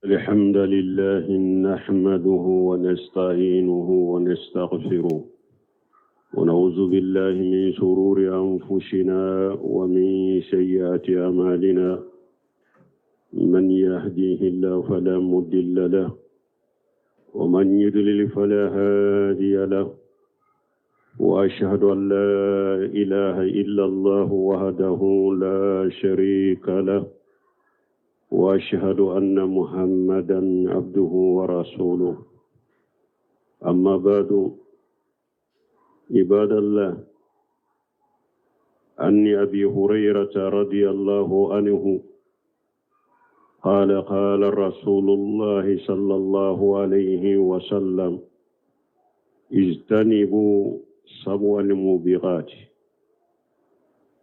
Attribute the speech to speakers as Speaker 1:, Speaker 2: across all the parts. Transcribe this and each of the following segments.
Speaker 1: الحمد لله نحمده ونستعينه ونستغفره ونعوذ بالله من شرور أنفسنا ومن سيئات أعمالنا من يهديه الله فلا مضل له ومن يضلل فلا هادي له وأشهد أن لا إله إلا الله وحده لا شريك له وأشهد أن محمدا عبده ورسوله أما بعد عباد الله عن أبي هريرة رضي الله عنه قال قال رسول الله صلى الله عليه وسلم اجتنبوا سبع الموبقات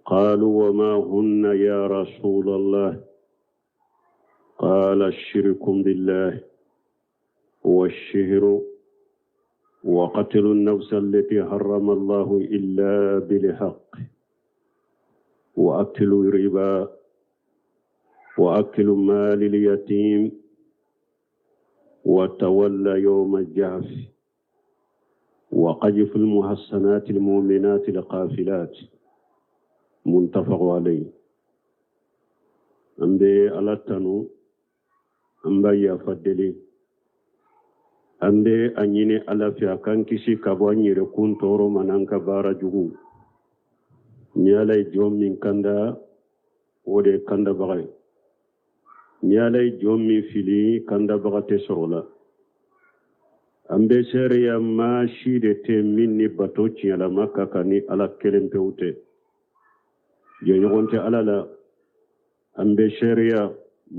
Speaker 1: قالوا وما هن يا رسول الله قال الشرك بالله والشهر وقتل النفس التي حرم الله إلا بالحق وأكل الربا وأكل مال اليتيم وتولى يوم الجعف وقذف المحصنات المؤمنات القافلات متفق عليه an bɛ ala tanu an b'a yafa deli an bɛ a ɲini ala fɛ a k'an kisi ka bɔ an yɛrɛkun tɔɔrɔ ma n'an ka baara jugu ni ala ye jɔn min kanda o de ye kandabaga ye ni ala ye jɔn min fili kandabaga tɛ sɔrɔ la an bɛ seereya maa si de tɛ min ni bato tiɲɛlama ka kan ni ala kelen pewu tɛ jɛɲɔgɔn tɛ ala la an bɛ seereya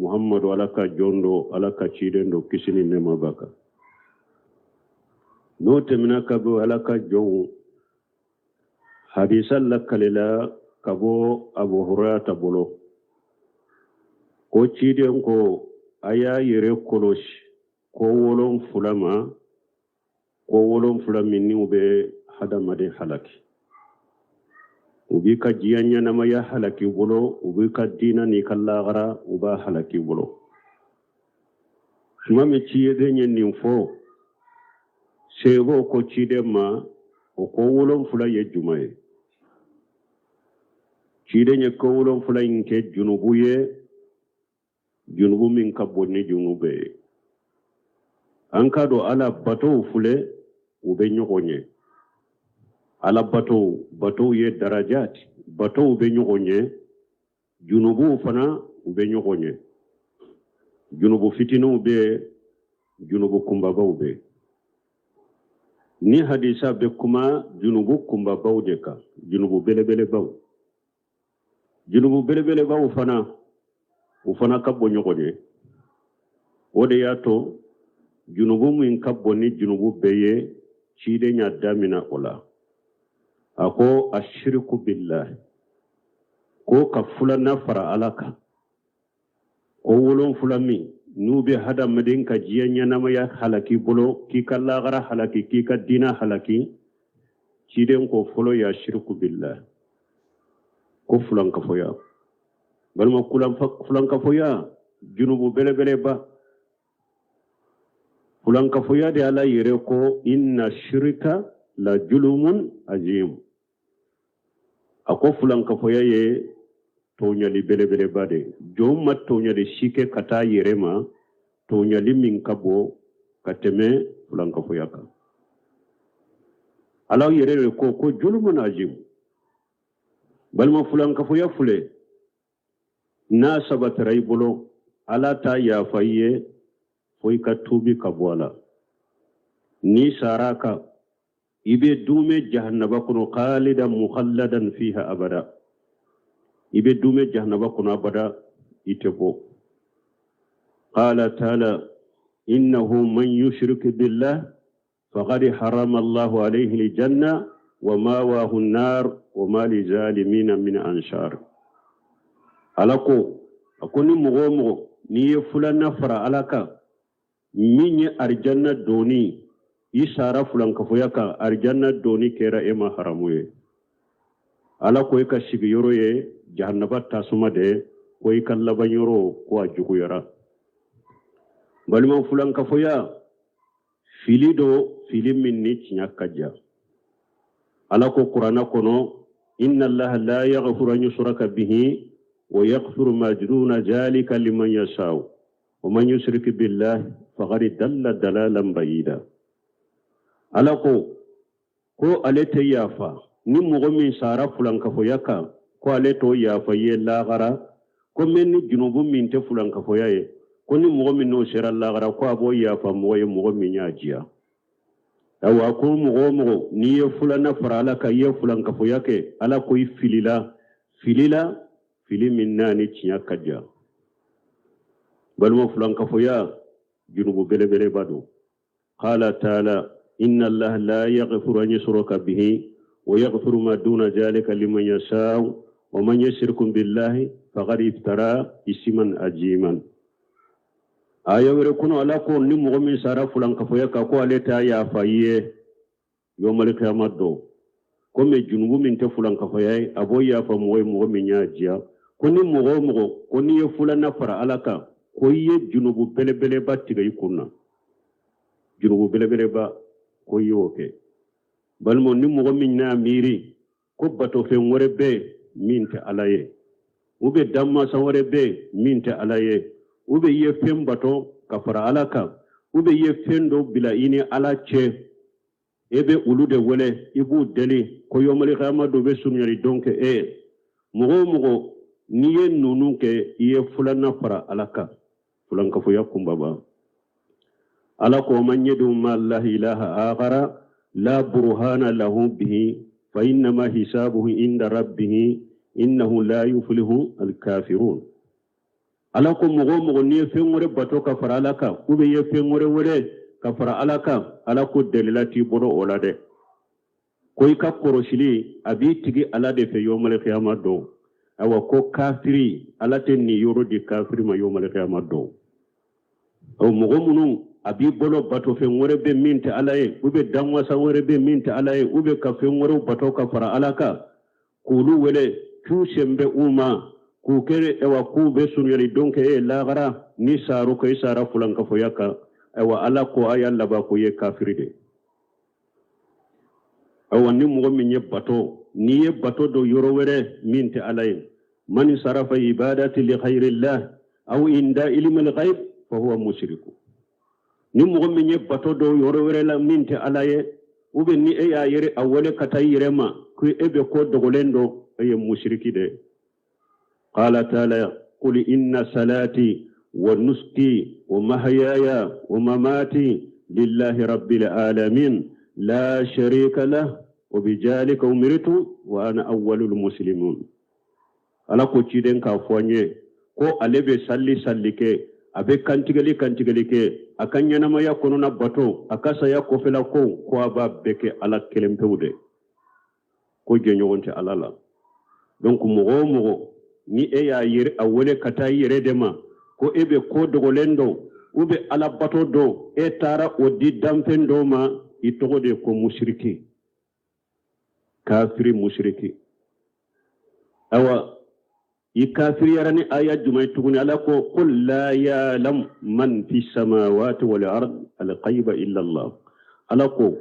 Speaker 1: muhammadu ala ka jɔn don ala ka ciden don kisi ni nɛɛma b'a kan n'o tɛmɛna ka bɔ ala ka jɔnw hadisa lakalila ka bɔ abu hurayata bolo ko ciden ko a y'a yɛrɛ kɔlɔsi ko wolonfula ma ko wolonfula min n'u bɛ hadamaden halaki u b'i ka diɲɛ ɲɛnamaya halaki bolo u b'i ka diinɛ n'i ka lagara u b'a halaki bolo tuma min ciden ye nin fɔ sahabaw ko ciden ma o ko wolonfula ye jumɛn ye ciden ye ko wolonfula in kɛ junubu ye junubu min ka bon ni junubu bɛɛ ye an k'a dɔn ala batow filɛ u bɛ ɲɔgɔn ɲɛ ala batow batow ye darajat batow bɛ ɲɔgɔn ɲɛ junubuw fana u bɛ ɲɔgɔn ɲɛ junubu fitininw bɛ yen junubu kunbabaw bɛ yen ni hadisa bɛ kuma junubu kunbabaw de kan junubu belebelebaw junubu belebelebaw fana u fana ka bon ɲɔgɔn ye o de y'a to junubu min ka bon ni junubu bɛɛ ye ciden y'a damina o la a ko ashiriku billahi ko ka filanan fara ala kan ko wolonfula min n'u bɛ hadamaden ka diɲɛ ɲɛnamaya halaki bolo k'i ka lagara halaki k'i ka diinɛ halaki ciden ko fɔlɔ ye ashiriku billah ko fulankafoya balima fulankafoya junubu belebeleba fulankafoya de ala yɛrɛ ko inna shirika la julumun azim a ko fulankafoya ye tɔɲali belebeleba de jɔn ma tɔɲali si kɛ ka taa yɛrɛ ma tɔɲali min ka bon ka tɛmɛ fulankafoya kan ala yɛrɛ de ko ko julumun azim balima fulankafoya filɛ n'a sabatara i bolo ala t'a yafa i ye fo i ka tuubi ka bɔ a la n'i sara a kan i bɛ duumɛ jahannaba kɔnɔ khalidan mukhalladan fiha abada i bɛ duumɛ jahannaba kɔnɔ abada i tɛ bɔ qala taala innahu man yushrik billah faqad harama allahu alayhi aljanna wa mawahu an-nar wa ma lizalimina min ansar ala ko a ko ni mɔgɔ o mɔgɔ n'i ye filanan fara ala kan min ye arijanna donni i sara fulankafoya kan arijanna donni kɛra e ma haramu ye ala ko i ka sigiyɔrɔ ye jahannaba tasuma de ko i ka labanyɔrɔ ko a juguyara Balima, fulankafoya fili don, fili min ni tiɲɛ ka jan. Ala ko Kuranna kɔnɔ: inna Allaha la yaghfiru an yushraka bihi wa yaghfiru ma duna zalika liman yasha'u wa man yushrik billahi faqad dalla dalalan ba'ida. Ala ko ko ale tɛ yafa ni mɔgɔ min sara fulankafoya kan, ko ale t'o yafa ye lahara. Ko mɛ ni junubu min tɛ fulankafoya ye, ko ni mɔgɔ min n'o sera lahara, ko a b'o yafa mɔgɔ ye, mɔgɔ min y'a diya. Awa, ko mɔgɔ o mɔgɔ n'i ye fulanna fara Ala kan, i ye fulankafoya kɛ, Ala ko i filila, filila fili min n'a ni tiɲɛ ka jan. Balima, fulankafoya junubu belebeleba don. Qala taala: inna Allaha la yaghfiru an yushraka bihi wa yaghfiru ma duna zalika liman yasha'u wa man yushrik billahi faqad iftara isman ajiman. Aya wɛrɛ kɔnɔ, Ala ko ni mɔgɔ min sara fulankafoya kan, ko ale t'a yafa i ye yomali kiyama don. Ko mɛ junubu min tɛ fulankafoya ye, a b'o yafa mɔgɔ ye, mɔgɔ min y'a diya. Ko ni mɔgɔ o mɔgɔ ko n'i ye fulanna fara Ala kan, ko i ye junubu belebeleba tigɛ i kun na, junubu belebeleba ko i y'o kɛ. Balima, ni mɔgɔ min n'a miiri ko batofɛn wɛrɛ bɛ min tɛ Ala ye, u bɛ danmasa wɛrɛ bɛ min tɛ Ala ye, u bɛ i ye fɛn bato ka fara Ala kan, u bɛ i ye fɛn dɔ bila i ni Ala cɛ, e bɛ olu de wele, i b'u deli ko yomali kiyama don bɛ surunyali don kɛ e ye, mɔgɔ o mɔgɔ n'i ye ninnu kɛ, i ye fulanna fara Ala kan, fulankafoya kunbaba. Ala ko: man yadu ma Allahi ilaha akhara la burhana lahu bihi fa innama hisabuhu inda rabbihi innahu la yuflihu alkafirun. Ala ko mɔgɔ o mɔgɔ n'i ye fɛn wɛrɛ bato ka fara Ala kan, ou bien i ye fɛn wɛrɛ wele ka fara Ala kan, Ala ko delila t'i bolo o la dɛ, ko i ka kɔrɔsili a b'i tigi Ala de fɛ yomali kiyama don. Awa, ko kafiri, Ala tɛ nin yɔrɔ di kafiri ma yomali kiyama don. O mɔgɔ minnu a b'i bolo batofɛn wɛrɛ bɛ min tɛ Ala ye, u bɛ danwasa wɛrɛ bɛ min tɛ Ala ye, u bɛ ka fɛn wɛrɛw bato ka fara Ala kan, k'olu wele k'u sen bɛ u ma k'u kɛ, awa, k'u bɛ surunyali don kɛ e lahara, ni saro ko i sara fulankafoya kan, awa, Ala ko a y'a laban ko i ye kafiri de. Awa, ni mɔgɔ min ye bato, n'i ye bato don yɔrɔ wɛrɛ min tɛ Ala ye, man sarafa ibadati li ghayrillah aw inda ilmi al-ghaib fa huwa mushriku. Ni mɔgɔ min ye bato don yɔrɔ wɛrɛ la min tɛ Ala ye, ou bien ni e y'a yɛrɛ a wele ka taa i yɛrɛ ma ko e bɛ ko dogolen dɔn, e ye musiriki de. Qala taala: qul inna salati wa nusuki wa mahayaya wa mamati lillahi rabbil alamin la sharika lah wa bijalika umirtu wa ana awwalul muslimun. Ala ko ciden k'a fɔ an ye ko ale bɛ salli salli kɛ, a bɛ kantigɛli kantigɛli kɛ, a ka ɲɛnamaya kɔnɔna bato, a ka saya kɔfɛla ko, ko a b'a bɛɛ kɛ Ala kelen pewu de, ko jɛɲɔgɔn tɛ Ala la. Donc mɔgɔ o mɔgɔ ni e y'a yɛrɛ a wele ka taa i yɛrɛ de ma ko e bɛ ko dogolen dɔn, u bɛ Ala bato dɔn, e taara o di danfɛn dɔw ma, i tɔgɔ de ko musiriki, kafiri, musiriki. Awa, i kafiriyara ni aya jumɛn tuguni? Ala ko: qul la ya'lam man fi samawati wal ard al ghaiba illa Allah. Ala ko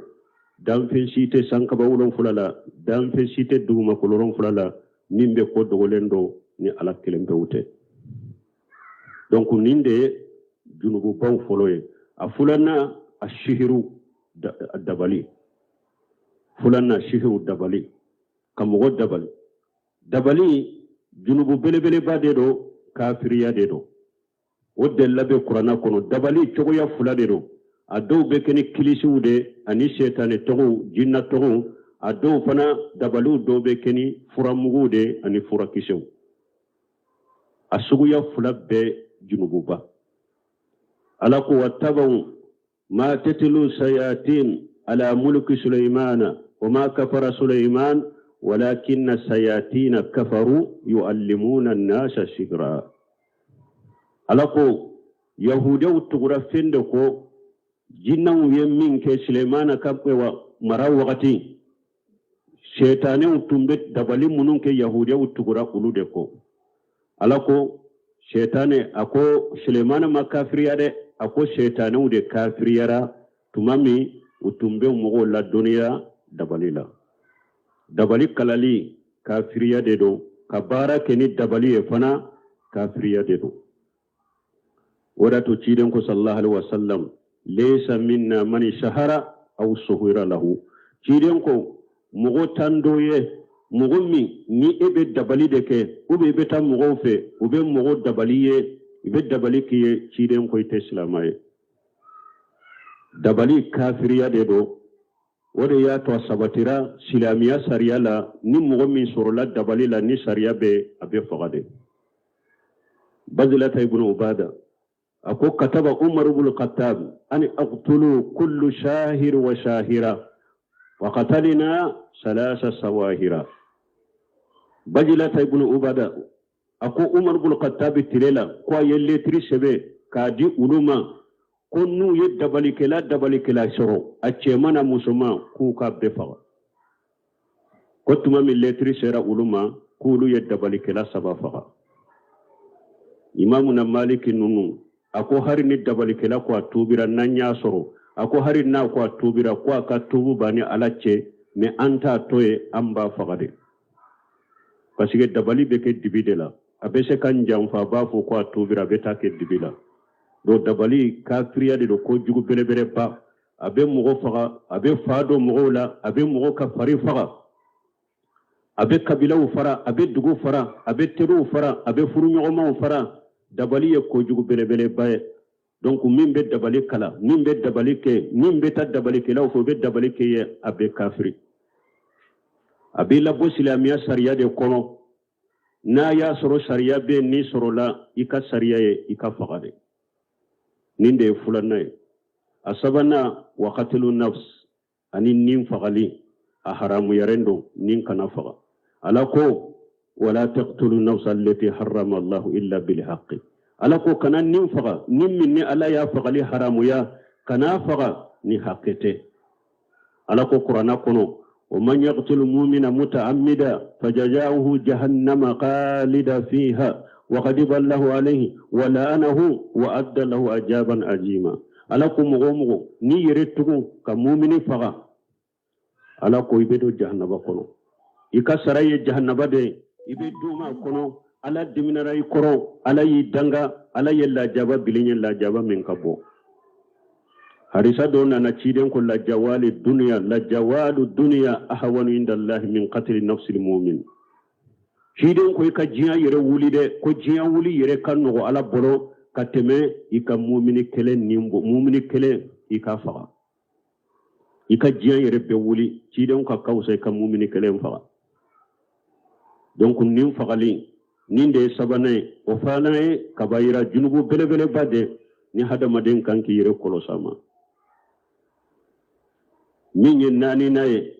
Speaker 1: danfɛn si tɛ sankaba 7 la, danfɛn si tɛ dugumakolo 7 la min bɛ ko dogolen dɔn ni Ala kelen pewu tɛ. Donc nin de ye junububaw fɔlɔ ye. A filanan, a sihiru, dabali. Filanan, sihiru, dabali, ka mɔgɔ dabali. Dabali junubu belebeleba de don, kafiriya de don. O delila bɛ Kuranna kɔnɔ. Dabali cogoya fila de don. A dɔw bɛ kɛ ni kilisiw de ani sɛtanɛ tɔgɔw, jinna tɔgɔw. A dɔw fana, dabaliw dɔw bɛ kɛ ni furamuguw de ani furakisɛw. A suguya fila bɛɛ junububa. Ala ko: wattabaw ma tatlu sayatin ala mulki Sulaimana wa ma kafara Sulaiman walakinna sayatina kafaru yuallimuna an-nasa sihra. Ala ko yahudiyaw tugura fɛn de ko jinnaw ye min kɛ Sulemana ka mara wagati, sɛtanɛw tun bɛ dabali minnu kɛ, yahudiyaw tugura olu de kɔ. Ala ko sɛtanɛ, a ko Sulemana ma kafiriya dɛ. A ko setanɛw de kafiriyara tuma min u tun bɛ mɔgɔw ladɔnniya dabali la. Dabali kalali kafiriya de don, ka baara kɛ ni dabali ye fana kafiriya de don. O de to ciden ko sallallahu alaihi wasallam, laysa minna man shahara aw suhira lahu. Ciden ko mɔgɔ t'an dɔ ye, mɔgɔ min ni e bɛ dabali de kɛ, ou bien i bɛ taa mɔgɔw fɛ, u bɛ mɔgɔ dabali ye, i bɛ dabali k'i ye, ciden ko i tɛ silama ye. Dabali kafiriya de don. O de y'a to a sabatira silamɛya sariya la, ni mɔgɔ min sɔrɔla dabali la, ni sariya bɛ, a bɛ faga de. Bazilata ibn Ubada a ko kataba Umar ibn Khattab an aqtulu kullu shahir wa shahira wa qatalina salasa sawahira. Bazilata ibn Ubada a ko Umar ibn Khattab tile la, ko a ye letiri sɛbɛn k'a di olu ma, ko n'u ye dabalikɛla sɔrɔ, a cɛman n'a musoman, k'u k'a bɛɛ faga. Ko tuma min lɛtiri sera olu ma, k'olu ye dabalikɛla saba faga. Imamuna Maliki ninnu a ko hari ni dabalikɛla ko a tubira, n'an y'a sɔrɔ, a ko hari n'a ko a tubira, ko a ka tubu b'a ni Ala cɛ, mais an t'a to ye, an b'a faga de, parce que dabali bɛ kɛ dibi de la. A bɛ se ka n janfa, a b'a fɔ ko a tubira, a bɛ taa kɛ dibi la. Donc dabali kafiriya de don, ko jugu belebeleba. A bɛ mɔgɔ faga, a bɛ fa don mɔgɔw la, a bɛ mɔgɔ ka fari faga, a bɛ kabilaw fara, a bɛ dugu fara, a bɛ teriw fara, a bɛ furuɲɔgɔnmaw fara. Dabali ye kojugu belebeleba ye. Donc min bɛ dabali kala, min bɛ dabali kɛ, min bɛ taa dabalikɛlaw fɛ, o bɛ dabali kɛ ye, a bɛ kafiri, a b'i labɔ silamɛya sariya de kɔnɔ. N'a y'a sɔrɔ sariya bɛ n'i sɔrɔla, i ka sariya ye i ka faga de. Nin de ye filanan ye. A sabanan, wa qatlu nafs, ani nin fagali, a haramuyaren don, nin kana faga. Ala ko wala taqtulu nafsa allati harrama Allahu illa bil haqqi. Ala ko kana nin faga, nin min ni Ala y'a fagali haramuya, kana faga ni hakɛ tɛ. Ala ko Kurana kɔnɔ, wa man yaqtul mu'mina muta'ammida fajaza'uhu jahannama khalida fiha wa ghadiba Allahu alayhi wa la'anahu wa adda lahu ajaban azima. Ala ko mɔgɔ o mɔgɔ n'i yɛrɛ tugu ka mumini faga, Ala ko i bɛ don jahanaba kɔnɔ, i ka sara ye jahanaba de ye, i bɛ duuma kɔnɔ. Ala diminara i kɔrɔ, Ala y'i danga, Ala ye lajaba bilen ye, lajaba min ka bon. Harisa dɔ nana ciden ko lajawali duniya, lajawalu duniya ahawanu inda Allahi min qatli nafsil mu'min. Ciden ko i ka diɲɛ yɛrɛ wuli dɛ, ko diɲɛ wuli yɛrɛ ka nɔgɔ Ala bolo ka tɛmɛ i ka mumini kelen nin bɔ, mumini kelen i ka faga. I ka diɲɛ yɛrɛ bɛɛ wuli, ciden ka ka fisa i ka mumini kelen faga. Donc nin fagali nin de ye sabanan ye. O fana ye kabayira junubu belebeleba de ni hadamaden kan k'i yɛrɛ kɔlɔsi a ma. Min ye naaninan ye,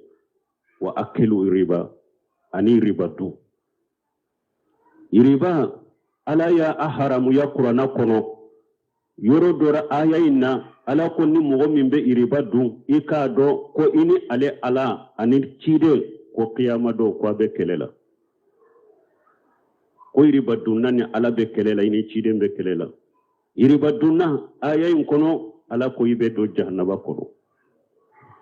Speaker 1: wa akilu riba, ani riba dun. Riba, Ala y'a haramuya Kurana kɔnɔ yɔrɔ dɔ la. Aya in na, Ala ko ni mɔgɔ min bɛ iriba dun, i k'a dɔn ko i ni ale Ala ani ciden ko kiyama don ko a bɛ kɛlɛ la. Ko iriba dunna ni Ala bɛ kɛlɛ la, i ni ciden bɛ kɛlɛ la. Iriba dunna, aya in kɔnɔ, Ala ko i bɛ don jahanaba kɔnɔ.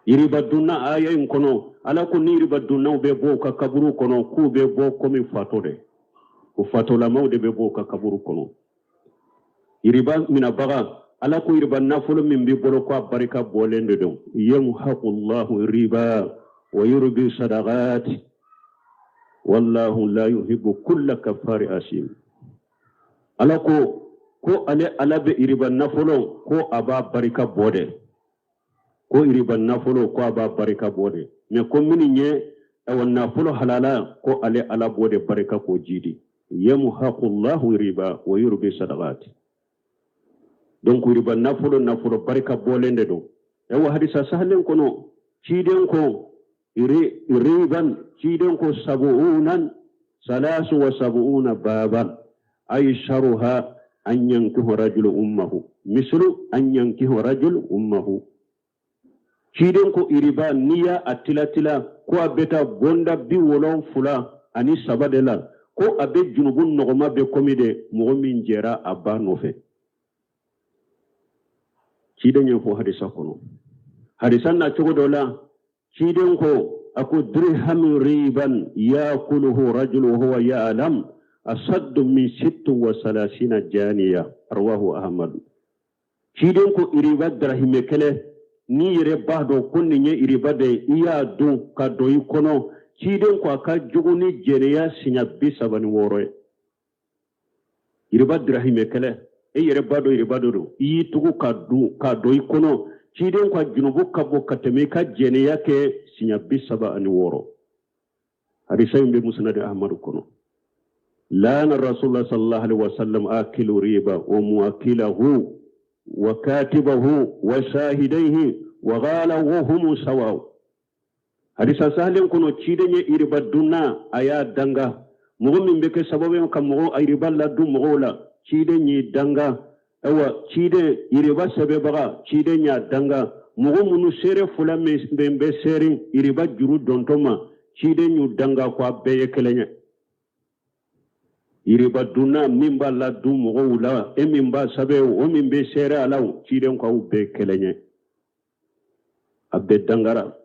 Speaker 1: Iriba dunna, aya in kɔnɔ, Ala ko ni iriba dunnaw bɛ bɔ u ka kaburu kɔnɔ, k'u bɛ bɔ komi fatɔ de, o fatɔlamaw de bɛ bɔ u ka kaburu kɔnɔ. Iriba minabaga, Ala ko iriba nafolo min b'i bolo, ko a barika bɔlen de don. Yamhaqu Allahu riba wa yurbi sadaqat wallahu la yuhibbu kulla kafari asim. Ala ko ale Ala bɛ iriba nafolo, ko a b'a barika bɔ de, ko iriba nafolo, ko a b'a barika bɔ de, mais ko minnu ye awa nafolo halala, ko ale Ala b'o de barika k'o jidi. Yamhaqu Allahu riba wa yurbi sadaqat. Donc riba nafolo, nafolo barika bɔlen de don. Awa hadisa sahalen kɔnɔ, ciden ko riban, ciden ko sabu'unan salasu wa sabu'una baban aysharuha an yankihu rajulu ummahu mislu an yankihu rajulu ummahu. Ciden ko iriba, n'i y'a a tila tila, ko a bɛ taa bonda 73 de la, ko a bɛ junubu nɔgɔma bɛ komi de mɔgɔ min jɛra a ba nɔfɛ. Ciden y'o fɔ hadisa kɔnɔ. Hadisa na cogo dɔ la, ciden ko a ko dirhamu riban yakuluhu rajulu wa huwa ya'lam asaddu min sittu wa salasina janiya, rawahu Ahmad. Ciden ko iriba darahimɛ kelen, n'i yɛrɛ b'a dɔn ko nin ye iriba de ye, i y'a dun ka don i kɔnɔ, ciden ko a ka jugu ni jɛnɛya siɲɛ 36 ye. Iriba dirahimɛ kelen, e yɛrɛ b'a dɔn iriba de don, i y'i tugu ka dun k'a don i kɔnɔ, ciden ko a junubu ka bon ka tɛmɛ i ka jɛnɛya kɛ siɲɛ 36. Hadisa in bɛ Musnad Ahmadu kɔnɔ. Lana Rasulullah sallallahu alaihi wasallam akilu riba wa muakilahu wa katibahu wa shahidaihi wa qala wa hum sawa. Hadisa sahalen kɔnɔ, ciden ye iriba dunna a y'a danga. Mɔgɔ min bɛ kɛ sababu ye ka mɔgɔ iriba ladun mɔgɔw la, ciden y'i danga. Ayiwa, ciden iriba sɛbɛbaga, ciden y'a danga. Mɔgɔ minnu seere fila min bɛ seere iriba juru dontɔ ma, ciden y'u danga ko a bɛɛ ye kelen ye. Iriba dunna min b'a ladun mɔgɔw la, e min b'a sɛbɛn, o min bɛ seere a la, ciden ko aw bɛɛ kelen ye, a bɛɛ dangara.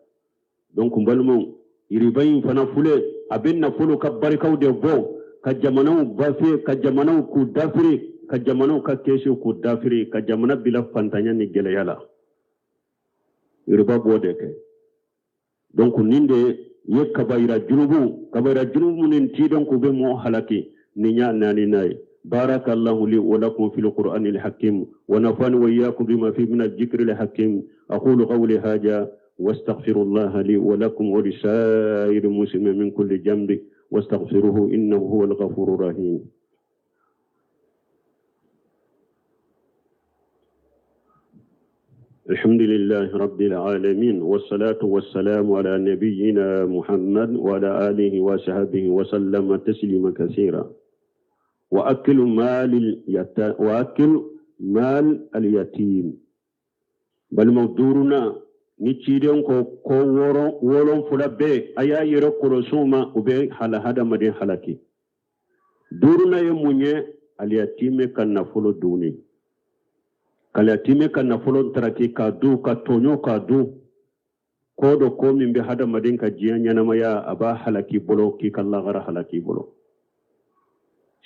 Speaker 1: Donc n balimaw, iriba in fana filɛ, a bɛ nafolo ka barikaw de bɔ ka jamanaw bafe, ka jamanaw k'u dafiri, ka jamanaw ka kɛsiw k'u dafiri, ka jamana bila fantanya ni gɛlɛya la. Iriba b'o de kɛ. Donc nin de ye kabayira junubu, kabayira junubu minnu ciden k'u bɛ mɔgɔ halaki, nin y'a naaninan ye. Barakallahu li wa lakum fil qur'anil hakim wa nafani wa iyyakum bima fi min al-dhikril hakim. Aqulu qawli hadha wastaghfirullaha li wa lakum wa lisa'iril muslimin min kulli dhanbi wastaghfiruhu innahu huwal ghafurur rahim. الحمد لله رب العالمين والصلاة والسلام على نبينا محمد وعلى آله وصحبه وسلم تسليما كثيرا. وأكل مال اليتيم. Balimaw, duurunan ni ciden ko ko wolonfila bɛɛ a y'a yɛrɛ kɔlɔsi u ma, u bɛ hala hadamaden halaki. Duurunan ye mun ye? Aliyatimɛ ka nafolo dunni, k'aliyatimɛ ka nafolo taraki k'a dun, ka tɔɲɔ k'a dun. Ko dɔ ko min bɛ hadamaden ka diɲɛ ɲɛnamaya, a b'a halaki bolo, k'i ka lagara halaki bolo.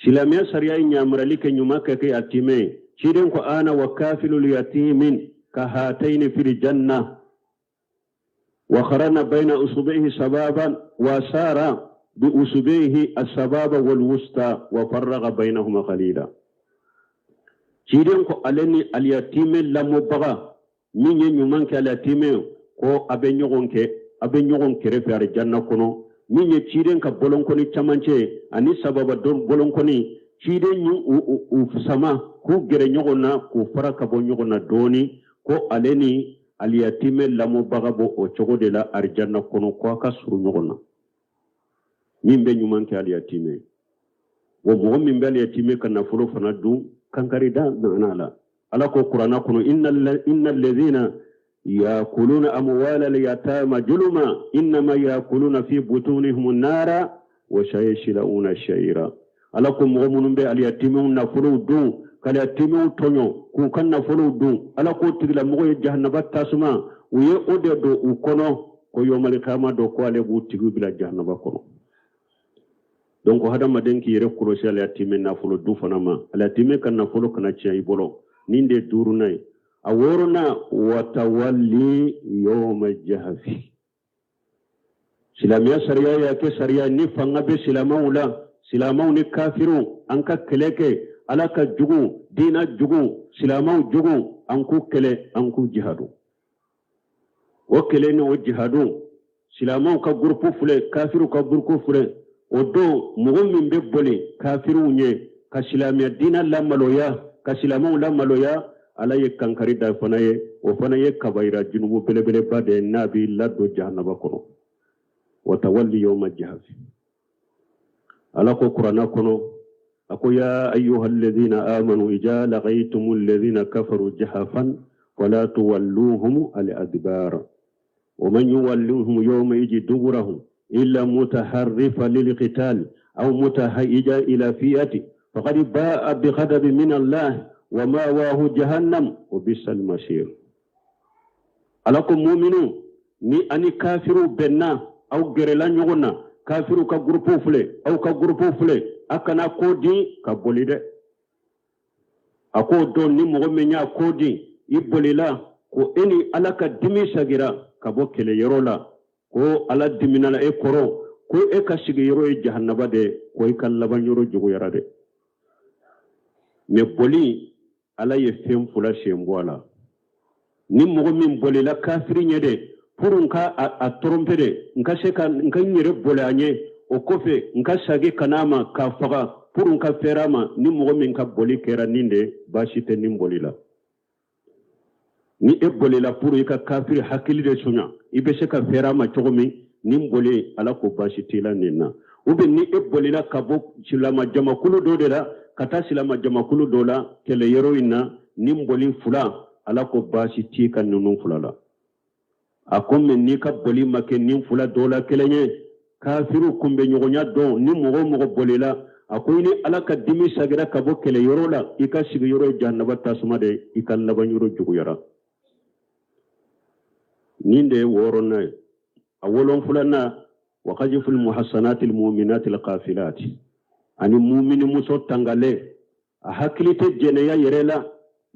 Speaker 1: Silamɛya sariya ye ɲamarali kɛ ɲuman ka kɛ yatimɛ ye. Ciden ko ana wa kafilul yatimin ka hataini fil janna wa kharana bayna usubihi sababan wa sara bi usubihi asababa wal wusta wa farraga bainahuma qalila. Ciden ko ale ni aliyatimɛ lamɔbaga min ye ɲuman kɛ aliyatimɛ, ko a bɛ ɲɔgɔn kɛ, a bɛ ɲɔgɔn kɛrɛfɛ alijanna kɔnɔ. Min ye ciden ka bolonkɔni camancɛ ani sababa bolonkɔni, ciden y'u u sama k'u gɛrɛ ɲɔgɔn na, k'u fara ka bɔ ɲɔgɔn na dɔɔni, ko ale ni aliyatimɛ lamɔbaga b'o o cogo de la alijanna kɔnɔ, ko a ka surun ɲɔgɔn na. Min bɛ ɲuman kɛ aliyatimɛ, wa mɔgɔ min bɛ aliyatimɛ ka nafolo fana dun, kankarida nana la. Ala ko kuranna kɔnɔ, inna alladhina yakuluna amwala al-yatama juluma innama yakuluna fi butunihim nara wa sayaslawna sa'ira. Ala ko mɔgɔ minnu bɛ aliyatimɛw nafolow dun, ka aliyatimɛw tɔɲɔ k'u ka nafolow dun, Ala k'o tigilamɔgɔ ye jahanaba tasuma, u ye o de don u kɔnɔ, ko yɔmali kama dɔ ko ale b'u tigiw bila jahanaba kɔnɔ. Donc hadamaden k'i yɛrɛ kɔlɔsi aliyatimɛ nafolo dun fana ma, aliyatimɛ ka nafolo kana tiɲɛ i bolo. Nin de ye duurunan ye. A wɔɔrɔnan, watawalli yawma jahafi. Silamɛya sariya y'a kɛ sariya ni fanga bɛ silamɛw la, silamɛw ni kafiriw an ka kɛlɛ kɛ, Ala ka jugu, diina jugu, silamɛw jugu, an k'u kɛlɛ, an k'u jihadu. O kɛlɛ ni o jihadu, silamɛw ka gurupu filɛ, kafiriw ka gurupu filɛ. O don mɔgɔ min bɛ boli kafiriw ɲɛ ka silamɛya diina lamaloya, ka silamɛw lamaloya, Ala ye kankari da fana ye. O fana ye kabayira junubu belebeleba de ye, n'a b'i ladon jahanaba kɔnɔ. Wa tawalli yawma jahafi. Ala ko kuranna kɔnɔ, a ko ya ayyuha alladhina amanu idha laqaytum alladhina kafaru jahafan fala tuwalluhum al-adbar wa man yuwalluhum yawma idhin duburahum illa mutaharrifa lilqital aw mutahayyijan ila fi'ati faqad ba'a bighadabin min Allah wa ma'wahu jahannam wa bi'sal masir. Ala ko muminu, ni ani kafiriw bɛnna, aw gɛrɛla ɲɔgɔn na, kafiriw ka gurupuw filɛ, aw ka gurupuw filɛ, a kana ko di ka boli dɛ. A k'o dɔn ni mɔgɔ min y'a ko di, i bolila, ko e ni Ala ka dimi sagira ka bɔ kɛlɛyɔrɔ la, ko Ala diminala e kɔrɔ, ko e ka sigiyɔrɔ ye jahanaba de, ko i ka labanyɔrɔ juguyara dɛ. Mɛ boli, Ala ye fɛn fila sen bɔ a la. Ni mɔgɔ min bolila kafiri ɲɛ dɛ, pour n ka a tromper dɛ, n ka se ka n ka n yɛrɛ boli a ɲɛ, o kɔfɛ n ka sagi ka n'a ma k'a faga pour n ka fɛrɛ a ma, ni mɔgɔ min ka boli kɛra nin de, baasi tɛ nin boli la. Ni e bolila pour i ka kafiri hakili de sonya, i bɛ se ka fɛrɛ a ma cogo min, nin boli, Ala ko baasi t'i la nin na. Ou bien ni e bolila ka bɔ silama jamakulu dɔ de la ka taa silama jamakulu dɔ la kɛlɛyɔrɔ in na, nin boli fila, Ala ko baasi t'i ka ninnu fila la. A ko mɛ n'i ka boli ma kɛ nin fila dɔ la kelen ye, kafiriw kunbɛɲɔgɔnya don, ni mɔgɔ o mɔgɔ bolila, a ko i ni Ala ka dimi sagira ka bɔ kɛlɛyɔrɔ la, i ka sigiyɔrɔ ye jahanaba tasuma de, i ka labanyɔrɔ juguyara. Nin de ye wɔɔrɔnan ye. A wolonfulanan, wa kajiful muhassanati almu'minati alghafilati, ani mumini muso tangalen, a hakili tɛ jɛnɛya yɛrɛ la,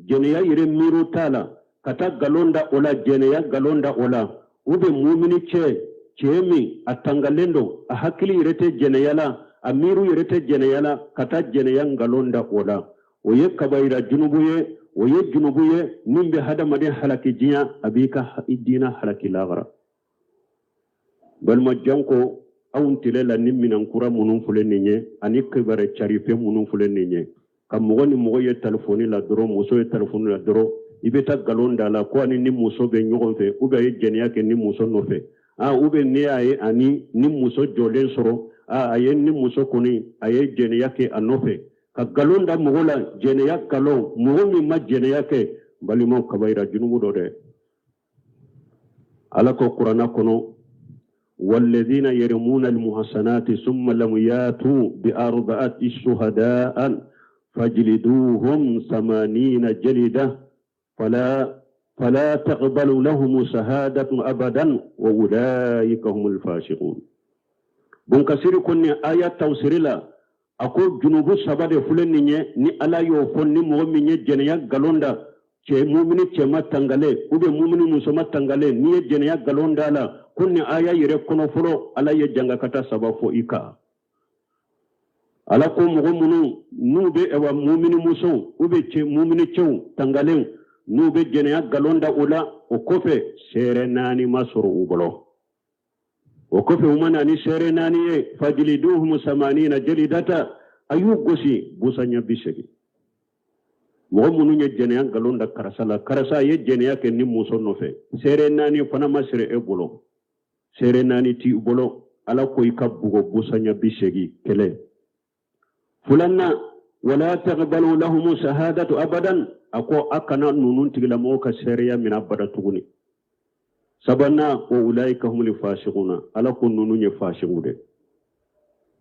Speaker 1: jɛnɛya yɛrɛ miiriw t'a la, ka taa nkalon da o la, jɛnɛya nkalon da o la. U bɛ mumini cɛ, cɛ min a tangalen don, a hakili yɛrɛ tɛ jɛnɛya la, a miiriw yɛrɛ tɛ jɛnɛya la, ka taa jɛnɛya nkalon da o la, o ye kabayira junubu ye. O ye junubu ye min bɛ hadamaden halaki diɲɛ, a b'i ka diinɛ halaki lahara. Balima, janko anw tile la, ni minɛn kura minnu filɛ nin ye, ani kibaru carifɛn minnu filɛ nin ye, ka mɔgɔ ni mɔgɔ ye telefɔni la dɔrɔn, muso ye telefɔni la dɔrɔn, i bɛ taa nkalon da la ko ani ni muso bɛ ɲɔgɔn fɛ, ou bien a ye jɛnɛya kɛ ni muso nɔfɛ, ou bien ne y'a ye ani ni muso jɔlen sɔrɔ, a ye ni muso kɔni a ye jɛnɛya kɛ a nɔfɛ, ka nkalon da mɔgɔ la, jɛnɛya nkalon, mɔgɔ min ma jɛnɛya kɛ. Balimaw, kabayira junubu dɔ dɛ. Ala ko kuranna kɔnɔ, walladhina yarmuna almuhsanati summa lam yatu bi arba'ati shuhada'an fajliduhum samanina jalida fala taqbalu lahum shahadatun abadan wa ulaika humul fasiqun. Bun Kasiri ko nin aya tafsiri la, a ko junubu saba de filɛ nin ye, ni Ala y'o fɔ, ni mɔgɔ min ye jɛnɛya nkalon da cɛ mumini cɛma tangalen ou bien mumini musoma tangalen, n'i ye jɛnɛya nkalon da la, ko nin aya yɛrɛ kɔnɔ fɔlɔ, Ala ye jangakata saba fɔ i kan. Ala ko mɔgɔ minnu n'u bɛ ɛwa mumini musow ou bien cɛ mumini cɛw tangalen, n'u bɛ jɛnɛya nkalon da o la, o kɔfɛ seere naani ma sɔrɔ u bolo, o kɔfɛ u ma na ni seere naani ye, fajliduhum samanina jalidata, a y'u gosi busan ɲɛ 80. Mɔgɔ minnu ye jɛnɛya nkalon da karisa la, karisa ye jɛnɛya kɛ ni muso nɔfɛ, seere naani fana ma sɔrɔ e bolo, seere naani t'i bolo, Ala ko i ka bugɔ busan ɲɛ 80 kɛlɛ. Filanan, wala taqbalu lahum shahadatu abadan, a ko a kana ninnu tigilamɔgɔw ka seereya minɛ abada tuguni. Sabanan, wa ulaika humul fasiquna, Ala ko ninnu ye fasiqu de,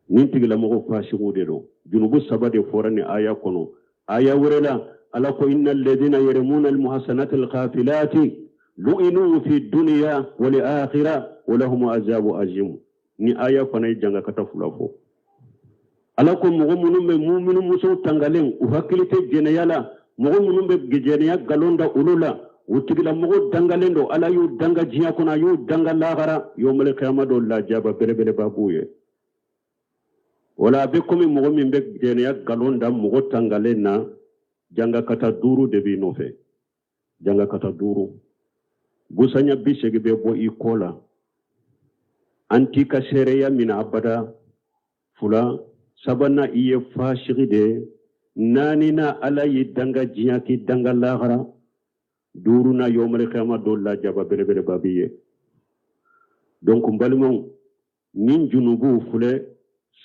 Speaker 1: nin tigilamɔgɔw fasiqu de don. Junubu saba de fɔra nin aya kɔnɔ. Aya wɛrɛ la, Ala ko innal ladina yarmuna al muhsanati al ghafilati lu'inu fi dunya wal akhirah wa lahum azabu azim. Ni aya fana ye jangakata fila fɔ. Ala ko mɔgɔ minnu bɛ muminu musow tangalen, u hakili tɛ jɛnɛya la, mɔgɔ minnu bɛ jɛnɛya nkalon da olu la, u tigilamɔgɔ dangalen don, Ala y'u danga diɲɛ kɔnɔ, a y'u danga lahara, yomali kiyama don lajaba belebeleba b'u ye. Wala a bɛ komi mɔgɔ min bɛ jɛnɛya nkalon da mɔgɔ tangalen na, jangakata duuru de b'i nɔfɛ, jangakata duuru, busan ɲɛ 80 bɛ bɔ i kɔ la, an t'i ka seereya minɛ abada. Fila, sabanan, i ye fasigi de ye. Naaninan, Ala y'i danga diɲɛ k'i danga lahara. Duurunan, yomali kiyama don lajaba belebeleba b'i ye. Donc n balimaw, nin junubuw filɛ,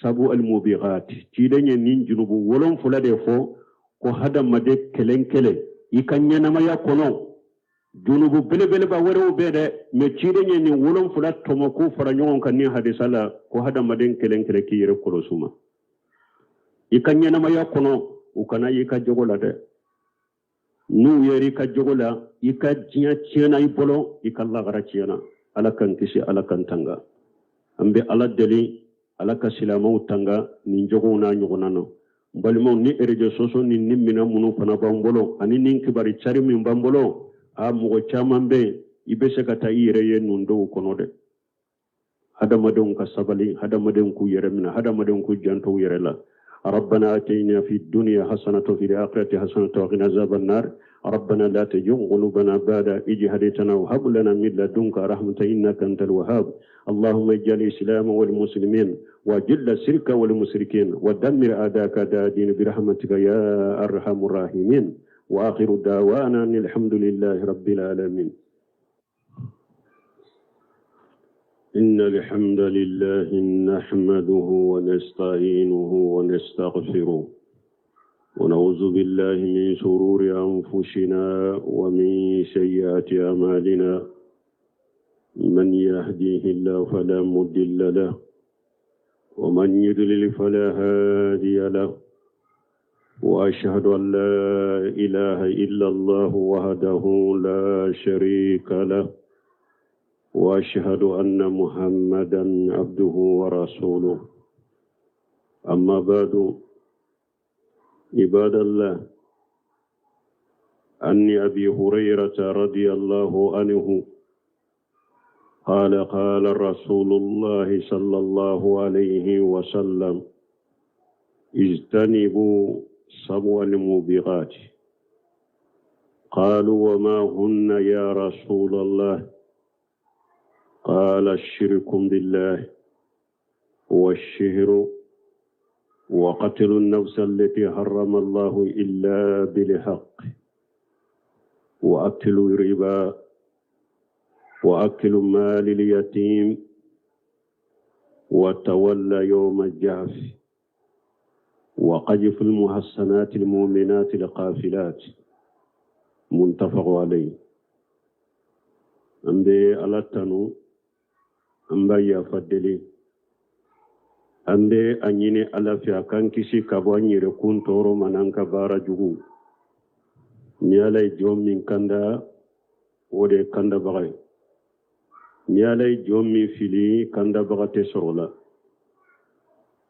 Speaker 1: sabu almubiqat, ciden ye nin junubu wolonfila de fɔ ko hadamaden kelen kelen i ka ɲɛnamaya kɔnɔ. Junubu belebeleba wɛrɛw bɛ dɛ, mɛ ciden ye nin wolonfila tɔmɔ k'u fara ɲɔgɔn kan nin hadisa la, ko hadamaden kelen kelen k'i yɛrɛ kɔlɔsi ma i ka ɲɛnamaya kɔnɔ, u kana y'i ka jogo la dɛ. N'u yer'i ka jogo la, i ka diɲɛ tiɲɛna i bolo, i ka lagara tiɲɛna. Ala k'an kisi, Ala k'an tanga. An bɛ Ala deli, Ala ka silamɛw tanga nin jogow n'a ɲɔgɔnna na. N balimaw, ni réseaux sociaux ni ni minɛn minnu fana b'an bolo ani nin kibari cari min b'an bolo, a mɔgɔ caman bɛ yen, i bɛ se ka taa i yɛrɛ ye ninnu dɔw kɔnɔ dɛ. Hadamadenw ka sabali, hadamadenw k'u yɛrɛ minɛ, hadamadenw k'u janto u yɛrɛ la. ربنا آتنا في الدنيا حسنة وفي الآخرة حسنة وقنا عذاب النار. ربنا لا تزغ قلوبنا بعد إذ هديتنا وهب لنا من لدنك رحمة إنك أنت الوهاب. اللهم اجعل الإسلام والمسلمين وجل الشرك والمشركين ودمر أعداءك أعداء الدين برحمتك يا أرحم الراحمين. وآخر دعوانا أن الحمد لله رب العالمين. إن الحمد لله نحمده ونستعينه ونستغفره ونعوذ بالله من شرور أنفسنا ومن سيئات أعمالنا. من يهديه الله فلا مضل له ومن يضلل فلا هادي له. وأشهد أن لا إله إلا الله وحده لا شريك له وأشهد أن محمدا عبده ورسوله. أما بعد، عباد الله، عن أبي هريرة رضي الله عنه قال قال رسول الله صلى الله عليه وسلم: اجتنبوا سبع الموبقات. قالوا: وما هن يا رسول الله؟ قال: الشرك بالله والشهر وقتل النفس التي حرم الله إلا بالحق وأكل الربا وأكل مال اليتيم وتولى يوم الجعف وقذف المحصنات المؤمنات القافلات. متفق عليه. An bɛ Ala tanu, an b'a yafa deli, an bɛ a ɲini Ala fɛ a k'an kisi ka bɔ an yɛrɛkun tɔɔrɔ ma n'an ka baara jugu. Ni Ala ye jɔn min kanda, o de ye kandabaga ye. Ni Ala ye jɔn min fili, kandabaga tɛ sɔrɔ la.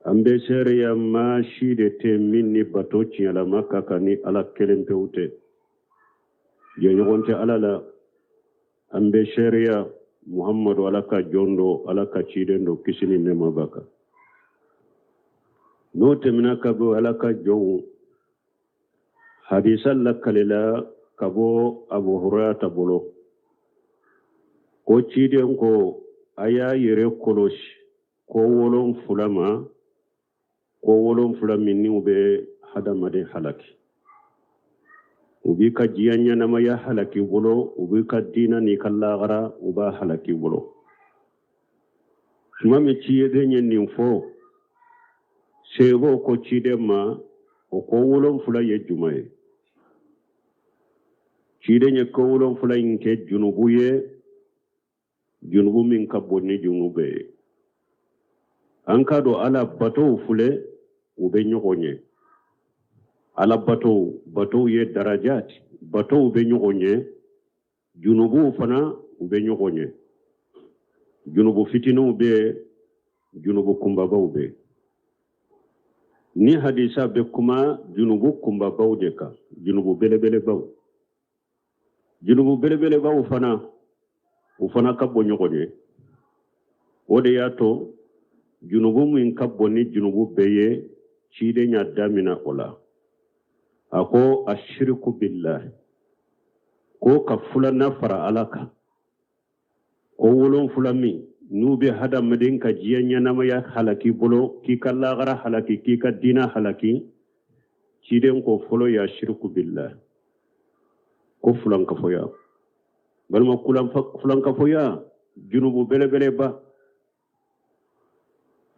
Speaker 1: An bɛ seereya maa si de tɛ min ni bato tiɲɛlama ka kan ni Ala kelen pewu tɛ, jɛɲɔgɔn tɛ Ala la. An bɛ seereya Muhammadu Ala ka jɔn don, Ala ka ciden don, kisi ni nɛɛma b'a kan. N'o tɛmɛna ka bɔ, Ala ka jɔnw, hadisa lakalila ka bɔ Abu Hurayata bolo ko ciden ko: a y'a yɛrɛ kɔlɔsi ko 7 ma, ko 7 min n'u bɛ hadamaden halaki, u b'i ka diɲɛ ɲɛnamaya halaki bolo, u b'i ka diinɛ n'i ka lagara, u b'a halaki bolo. Tuma min ciden ye nin fɔ, sebow ko ciden ma, o ko 7 ye jumɛn ye? Ciden ye ko 7 in kɛ junubu ye, junubu min ka bon ni junubu bɛɛ ye. An k'a dɔn Ala batow filɛ, u bɛ ɲɔgɔn ye. Ala batow, batow ye darajat, batow bɛ ɲɔgɔn ye, junubuw fana u bɛ ɲɔgɔn ye. Junubu fitininw bɛ yen, junubu kunbabaw bɛ yen. Ni hadisa bɛ kuma junubu kunbabaw de kan, junubu belebelebaw. Junubu belebelebaw fana, u fana ka bon ɲɔgɔn ye. O de y'a to junubu min ka bon ni junubu bɛɛ ye, ciden y'a damina o la. A ko ashiriku billahi, ko ka filanan fara Ala kan, ko 7 min n'u bɛ hadamaden ka diɲɛ ɲɛnamaya halaki bolo, k'i ka lagara halaki, k'i ka diinɛ halaki. Ciden ko fɔlɔ ye ashiriku billahi, ko filankafoya. Balima, filankafoya junubu belebeleba.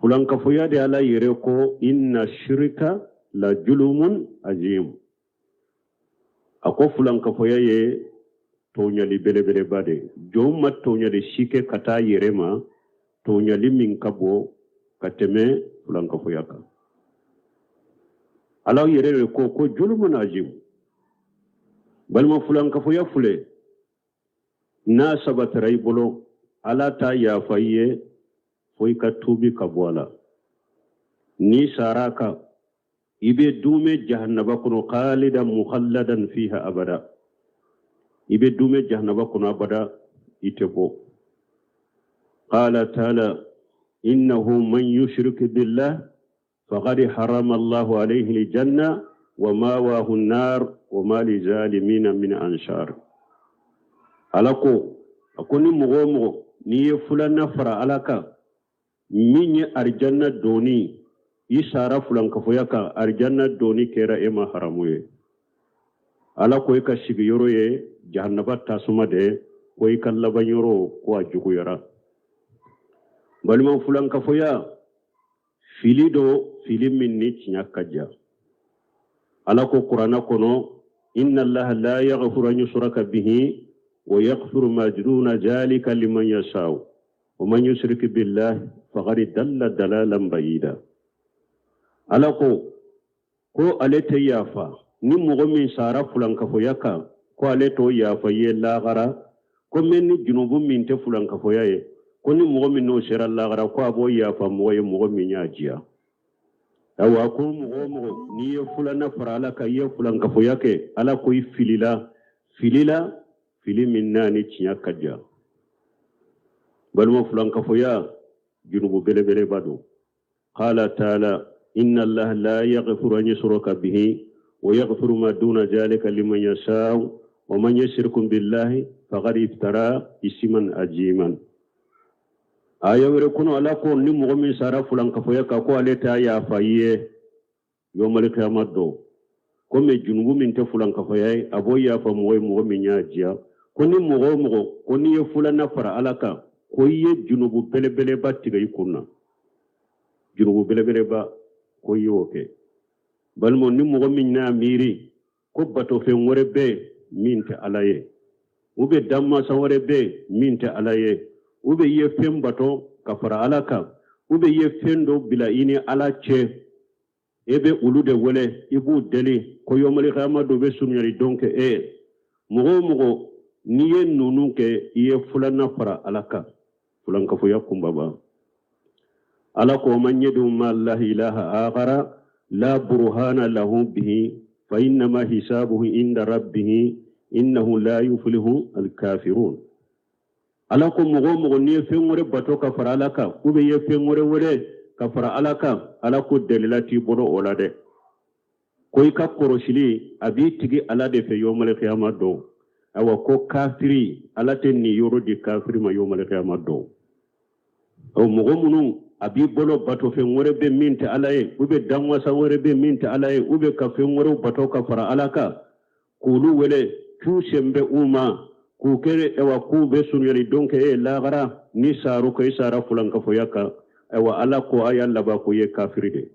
Speaker 1: Filankafoya de Ala yɛrɛ ko inna shirika la julumun azim. A ko filankafoya ye tɔɲali belebeleba de ye. Jɔn ma tɔɲali si kɛ ka taa yɛrɛ ma, tɔɲali min ka bon ka tɛmɛ filankafoya kan. Ala yɛrɛ de ko ko julumun azim. Balima, fulankafoya filɛ, n'a sabatara i bolo, Ala t'a yafa i ye fo i ka tuubi ka bɔ a la. N'i sara a kan, i bɛ duumɛ jahannaba kɔnɔ, khalidan mukhalladan fiha abada. I bɛ duumɛ jahannaba kɔnɔ abada, i tɛ bɔ. Qala taala innahu man yushrik billah faqad harama Allahu alayhi aljanna wa mawahu an-nar wa ma lizalimina min ansar. Ala ko, a ko ni mɔgɔ o mɔgɔ n'i ye filanan fara Ala kan min ye arijanna donni, i sara fulankafoya kan, arijanna donni kɛra e ma haramu ye. Ala ko i ka sigiyɔrɔ ye jahannaba tasuma de, ko i ka labanyɔrɔ ko a juguyara. Balima, fulankafoya fili don, fili min ni tiɲɛ ka jan. Ala ko Kuranna kɔnɔ: inna Allaha la yaghfiru an yushraka bihi wa yaghfiru ma duna zalika liman yasha'u wa man yushrik billah faqad dalla dalalan bayida. Ala ko ko ale tɛ yafa ni mɔgɔ min sara fulankafoya kan, ko ale t'o yafa ye lagara. Ko mɛ ni junubu min tɛ fulankafoya ye, ko ni mɔgɔ min n'o sera lagara, ko a b'o yafa mɔgɔ ye, mɔgɔ min y'a diya. Awa, ko mɔgɔ o mɔgɔ n'i ye filanan fara Ala kan, i ye fulankafoya kɛ, Ala ko i filila, filila fili min n'a ni tiɲɛ ka jan. Balima, fulankafoya junubu belebeleba don. Qala taala inna Allaha la yaghfiru an yushraka bihi wa yaghfiru ma duna zalika liman yasha wa man yushrik billahi faqad iftara isman ajiman. Aya wɛrɛ kɔnɔ, Ala ko ni mɔgɔ min sara fulankafoya kan, ko ale t'a yafa i ye yomali kiyama don. Ko mɛ junubu min tɛ fulankafoya ye, a b'o yafa mɔgɔ ye, mɔgɔ min y'a diya. Ko ni mɔgɔ o mɔgɔ ko n'i ye filanan fara Ala kan, ko i ye junubu belebeleba tigɛ i kun na, junubu belebeleba ko i y'o kɛ. Balima, ni mɔgɔ min n'a miiri ko batofɛn wɛrɛ bɛ min tɛ Ala ye, u bɛ danmasa wɛrɛ bɛ min tɛ Ala ye, u bɛ i ye fɛn bato ka fara Ala kan, u bɛ i ye fɛn dɔ bila i ni Ala cɛ, e bɛ olu de wele, i b'u deli ko yomali kiyama dɔ bɛ surunyali don kɛ e ye. Mɔgɔ o mɔgɔ n'i ye ninnu kɛ, i ye filanan fara Ala kan, fulankafoya kunbaba. Ala ko man yadu ma Allahi ilaha akhara la burhana lahu bihi fa innama hisabuhu inda rabbihi innahu la yuflihu alkafirun. Ala ko mɔgɔ o mɔgɔ n'i ye fɛn wɛrɛ bato ka fara Ala kan, ou bien i ye fɛn wɛrɛ wele ka fara Ala kan, Ala ko dalila t'i bolo o la dɛ, ko i ka kɔrɔsili a b'i tigi Ala de fɛ yomali kiyama don. Awa, ko kafiri, Ala tɛ nin yɔrɔ di kafiri ma yomali kiyama don. O mɔgɔ minnu a b'i bolo batofɛn wɛrɛ bɛ min tɛ Ala ye, u bɛ danwasa wɛrɛ bɛ min tɛ Ala ye, u bɛ ka fɛn wɛrɛw bato ka fara Ala kan, k'olu wele k'u sen bɛ u ma k'u kɛ, awa, k'u bɛ surunyali don kɛ e lagara, ni saru ko i sara fulankafoya kan, awa, Ala ko a y'a laban ko i ye kafiri de.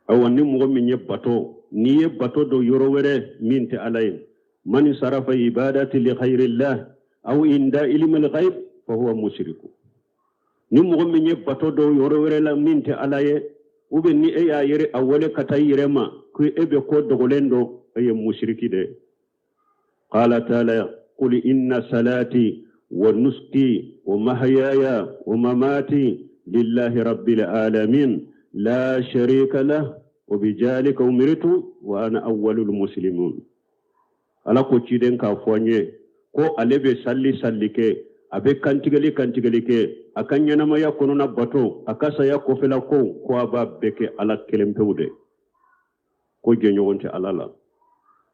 Speaker 1: Awa, ni mɔgɔ min ye bato, n'i ye bato don yɔrɔ wɛrɛ min tɛ Ala ye, man sarafa ibadati li ghayrillah aw inda ilmi al-ghaib fa huwa mushriku. Ni mɔgɔ min ye bato don yɔrɔ wɛrɛ la min tɛ Ala ye, ou bien ni e y'a yɛrɛ a wele ka taa i yɛrɛ ma ko e bɛ ko dogolen dɔn, e ye musiriki de. Qala taala qul inna salati wa nusuki wa mahayaya wa mamati lillahi rabbil alamin la sharika lah wa bijalika umirtu wa ana awwalul muslimun. Ala ko ciden k'a fɔ an ye ko ale bɛ salli salli kɛ, a bɛ kantigɛli kantigɛli kɛ, a ka ɲɛnamaya kɔnɔna bato, a ka saya kɔfɛla ko, ko a b'a bɛɛ kɛ Ala kelen pewu de, ko jɛɲɔgɔn tɛ Ala la.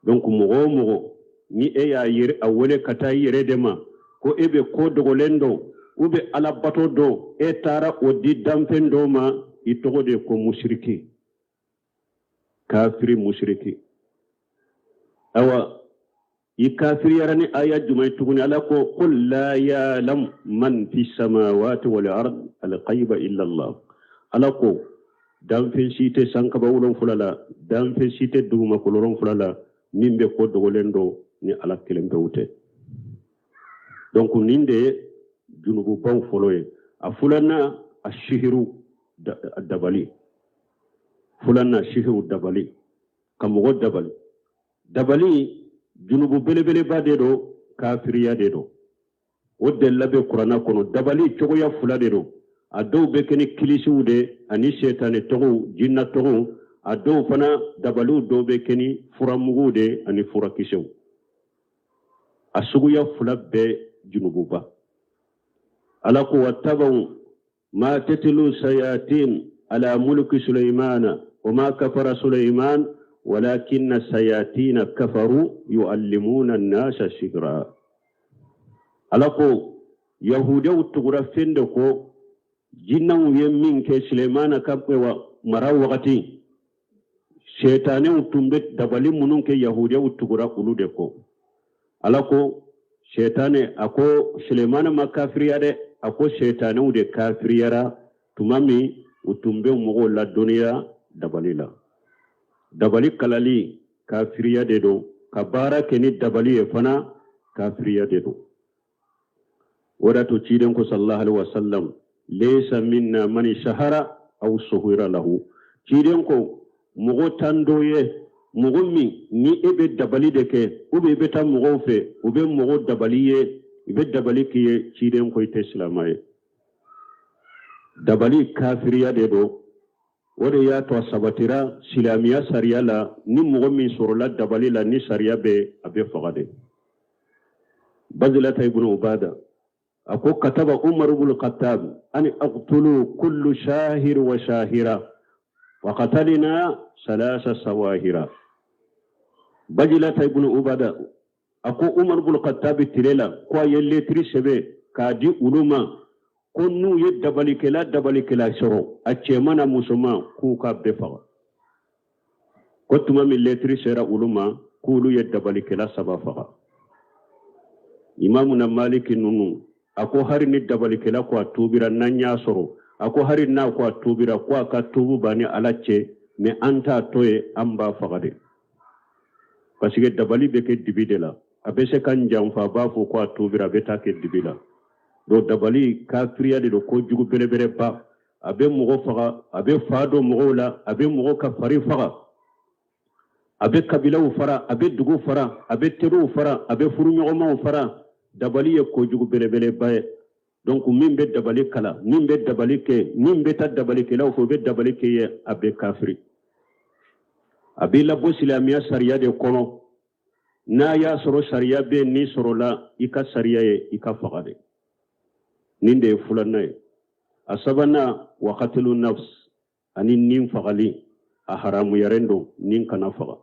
Speaker 1: Donc mɔgɔ o mɔgɔ ni e y'a yɛrɛ a wele ka taa i yɛrɛ de ma ko e bɛ ko dogolen dɔn, u bɛ Ala bato dɔn, e taara o di danfɛn dɔ ma, i tɔgɔ de ko musiriki, kafiri, musiriki. Awa, i kafiriyara ni aya jumɛn ye tuguni? Ala ko qul la ya'lam man fi samawati wal ard al ghaiba illa Allah. Ala ko danfɛn si tɛ sankaba 7 la, danfɛn si tɛ dugumakolo 7 la min bɛ ko dogolen dɔn ni Ala kelen pewu tɛ. Donc nin de ye junububaw fɔlɔ ye. A filanan, a sihiru dabali. Filanan, sihiru dabali, ka mɔgɔ dabali. Dabali junubu belebeleba de don, kafiriya de don. O delila bɛ kuranna kɔnɔ. Dabali cogoya fila de don. A dɔw bɛ kɛ ni kilisiw de ani sɛtanɛ tɔgɔw, jinna tɔgɔw. A dɔw fana, dabaliw dɔw bɛ kɛ ni furamuguw de ani furakisɛw. A suguya fila bɛɛ junububa. Ala ko wattabaw ma tatlu sayatin ala mulki sulaimana wa ma kafara sulaiman walakinna sayatina kafaru yuallimuna annasa sihra. Ala ko yahudiyaw tugura fɛn de kɔ, jinnaw ye min kɛ Sulemana ka mara wagati. Sɛtanɛw tun bɛ dabali minnu kɛ, yahudiyaw tugura olu de kɔ. Ala ko sɛtanɛ, a ko Sulemana ma kafiriya dɛ, a ko sɛtanɛw de kafiriyara tuma min u tun bɛ mɔgɔw ladɔnniya dabali la. Dabali kalali kafiriya de don, ka baara kɛ ni dabali ye fana kafiriya de don. O de to ciden ko sallallahu alaihi wasallam, laysa minna man shahara aw suhira lahu. Ciden ko mɔgɔ t'an dɔ ye, mɔgɔ min ni e bɛ dabali de kɛ, ou bien i bɛ taa mɔgɔw fɛ, u bɛ mɔgɔ dabali ye, i bɛ dabali k'i ye, ciden ko i tɛ silama ye. Dabali kafiriya de don. O de y'a to a sabatira silamiya sariya la, ni mɔgɔ min sɔrɔla dabali la, ni sariya bɛ, a bɛ faga de. Bazilata ibnu Ubada a ko kataba Umar ibn Khattab an aqtulu kullu shahir wa shahira wa qatalina salasa sawahira. Bajilata ibnu Ubada a ko Umar ibn Khattab tile la, ko a ye letiri sɛbɛn k'a di olu ma, ko n'u ye dabalikɛla sɔrɔ, a cɛman n'a musoman, k'u ka bɛɛ faga. Ko tuma min lɛtiri sera olu ma, k'olu ye dabalikɛla saba faga. Imamuna Maliki ninnu a ko hari ni dabalikɛla ko a tubira, n'an y'a sɔrɔ, a ko hari n'a ko a tubira, ko a ka tubu b'a ni Ala cɛ, mais an t'a to ye, an b'a faga de, parce que dabali bɛ kɛ dibi de la. A bɛ se ka n janfa, a b'a fɔ ko a tubira, a bɛ taa kɛ dibi la. Donc dabali kafiriya de don, ko jugu belebeleba. A bɛ mɔgɔ faga, a bɛ fa don mɔgɔw la, a bɛ mɔgɔ ka fari faga, a bɛ kabilaw fara, a bɛ dugu fara, a bɛ teriw fara, a bɛ furuɲɔgɔnmaw fara. Dabali ye kojugu belebeleba ye. Donc min bɛ dabali kala, min bɛ dabali kɛ, min bɛ taa dabalikɛlaw fɛ, o bɛ dabali kɛ ye, a bɛ kafiri, a b'i labɔ silamɛya sariya de kɔnɔ. N'a y'a sɔrɔ sariya bɛ n'i sɔrɔla, i ka sariya ye i ka faga de. Nin de ye filanan ye. A sabanan, wa qatlu nafs, ani nin fagali, a haramuyaren don, nin kana faga.